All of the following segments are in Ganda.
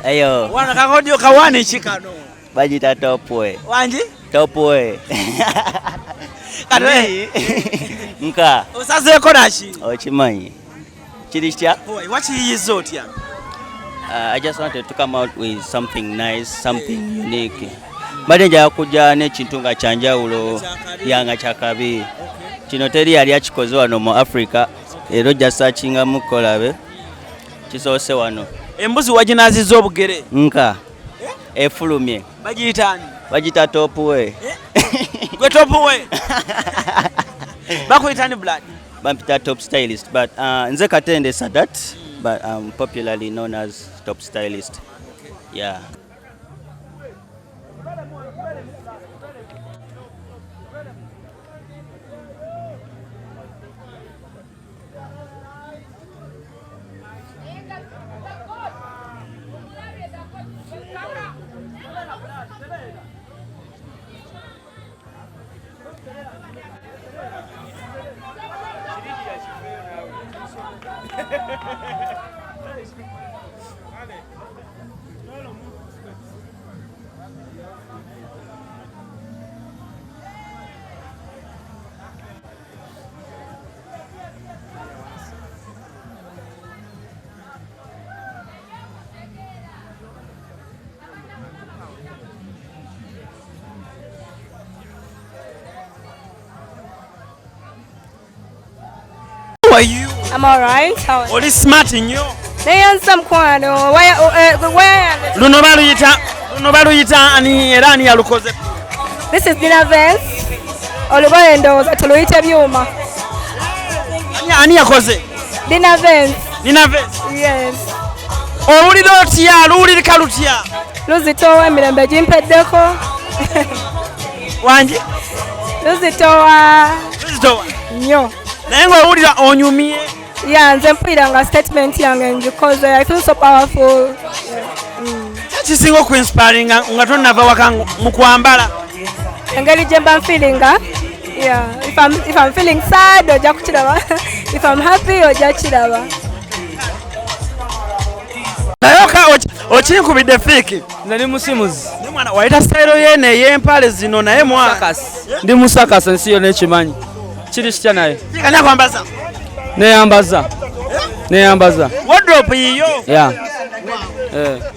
Eyo. Wana kakodio kawani chikano. Bagiyita top way. Wangi? Top way. Kati nka. Osazeeko naki? Okimanyi. Kiri kitya? Wakiyiyiza otya? I just wanted to come out with something nice, something unique. Mbadde njagala kujja n'ekintu nga kyanjawulo yanga kyakabi. Kino teri yali akikoze wano mu Africa, era ojja searchingamu kolabe. Kisoose wano. Embuzi waginaazizza obugere. Nka. Efulumye. Bagiyita ani? Bagiyita top way. Gwe top way. Bakuyita ani blood? Bampita top stylist, but nze Katende Sadat, but I'm popularly known as top stylist. Yeah. How are you? I'm all right. How are you? Oli smart nnyo. Neyanza mukwano. Where Luno baluyita ani era ani yalukoze? This is Dina Vance. Olugoye ndowooza tuluyite byuma. Ani yakoze? Dina Vance. Dina Vance. Yes. Owulira otya? Luwulirika lutya? Luzitowa emirembe gimpeddeko. Wangi? Luzitowa. Luzitowa. Nnyo. Naye ng'owulira onyumye. Yeah, nze mpulira nga statement yange ngikoze. I feel so powerful. Kisinga okuinspiringa nga tonnava waka mu kwambala? Engeri gye mba nfeelinga. Yeah, if I'm feeling sad ojja kukiraba. If I'm happy ojja kukiraba. Naye okinkubidde fiiki. Nze ndi musimuzi. Naye mwana wayita style ye n'ey'empale zino naye mwana. Ndi musakasi ensi yonna ekimanyi. Kiri kitya naye? Fiiki ani akwambaza? Neyambaza. Neyambaza. Wardrobe yiyo. Yeah.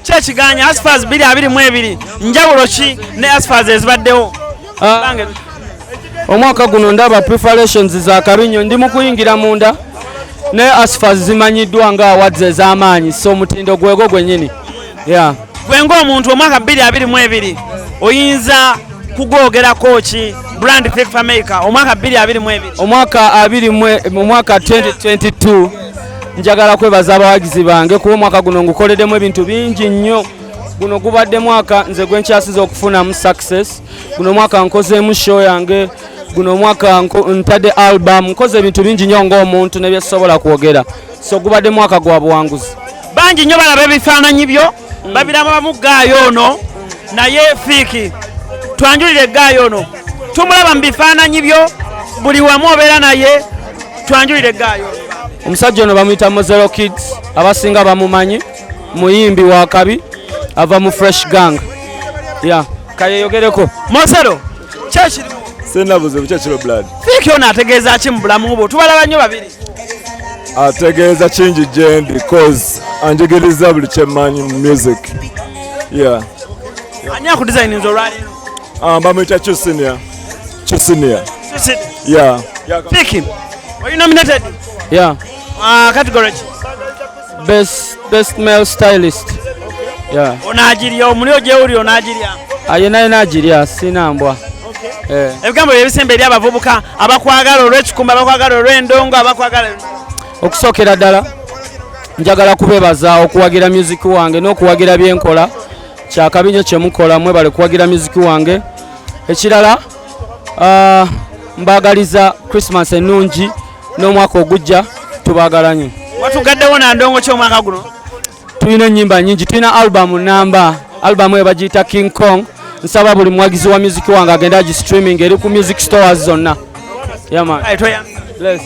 Ki ekiganya Asfaz 2022 njawulo ki ne Asfaz ezibaddewo? Omwaka guno ndaba preparations za kabi nnyo, ndi mu kuyingira munda ne Asfaz zimanyiddwa nga awards ez'amaanyi, so omutindo gwego gwennyini. Yeah. Gwe ng'omuntu omwaka 2022 oyinza kugwogerako ki brand Fik Fameica omwaka 2022? Omwaka abiri mwe, mu mwaka 2022 njagala kwebaza abawagizi bange kuba omwaka guno ngukoleddemu ebintu bingi nnyo. Guno gubadde mwaka nze gwe nkyasize okufunamu success. Guno mwaka nkozeemu show yange, guno mwaka ntadde album, nkoze ebintu bingi nnyo ng'omuntu ne bye sobola kwogera. So gubadde mwaka gwa buwanguzi. Bangi nnyo balaba ebifaananyi byo, babirabamu ggaayo ono, naye Fiiki twanjulire ggaayo ono. Tumulaba mu bifaananyi byo, buli wamu obeera naye, twanjulire ggaayo ono. Omusajja ono bamuyita Mozelo Kids, abasinga bamumanyi, muyimbi wa kabi, ava mu Fresh Gang. Yeah, kayeyogereko. Mozelo, ki ekiriwo? Sirina buzibu, ki ekiro blood? Fiiki ono ategeeza ki mu bulamu bwo? Tubalaba nnyo babiri. Ategeeza kingi gye ndi, cause anjigiriza buli kye mmanyi mu music. Yeah. Ani akudesigninze olwaleero? Bamuyita Q Senior. Q Senior. Q Senior. Yeah. Fiiki, are you nominated? Yeah. Category ki? Best male stylist. Yeah. Onaagirya, omuli ogyewulira onaagirya? Yenna yenna agirya, sina mbwa. Ebigambo bye ebisemba eri abavubuka abakwagala olw'ekikumba, abakwagala olw'endongo, abakwagala Okusookera ddala njagala kubebaza okuwagira music wange n'okuwagira byenkola. Kyakabi nnyo kye mukola, mwebale kuwagira music wange. Ekirala, mbaagaliza Christmas ennungi n'omwaka ogujja, tubaagala nnyo. Watugaddewo na ndongo ki omwaka guno? Tulina ennyimba nnyingi, tulina album namba, album eyo bagiyita King Kong. Nsaba buli muwagizi wa music wange agende agi streaming, eri ku music stores zonna. Yeah, man. Aye, toya. Bless.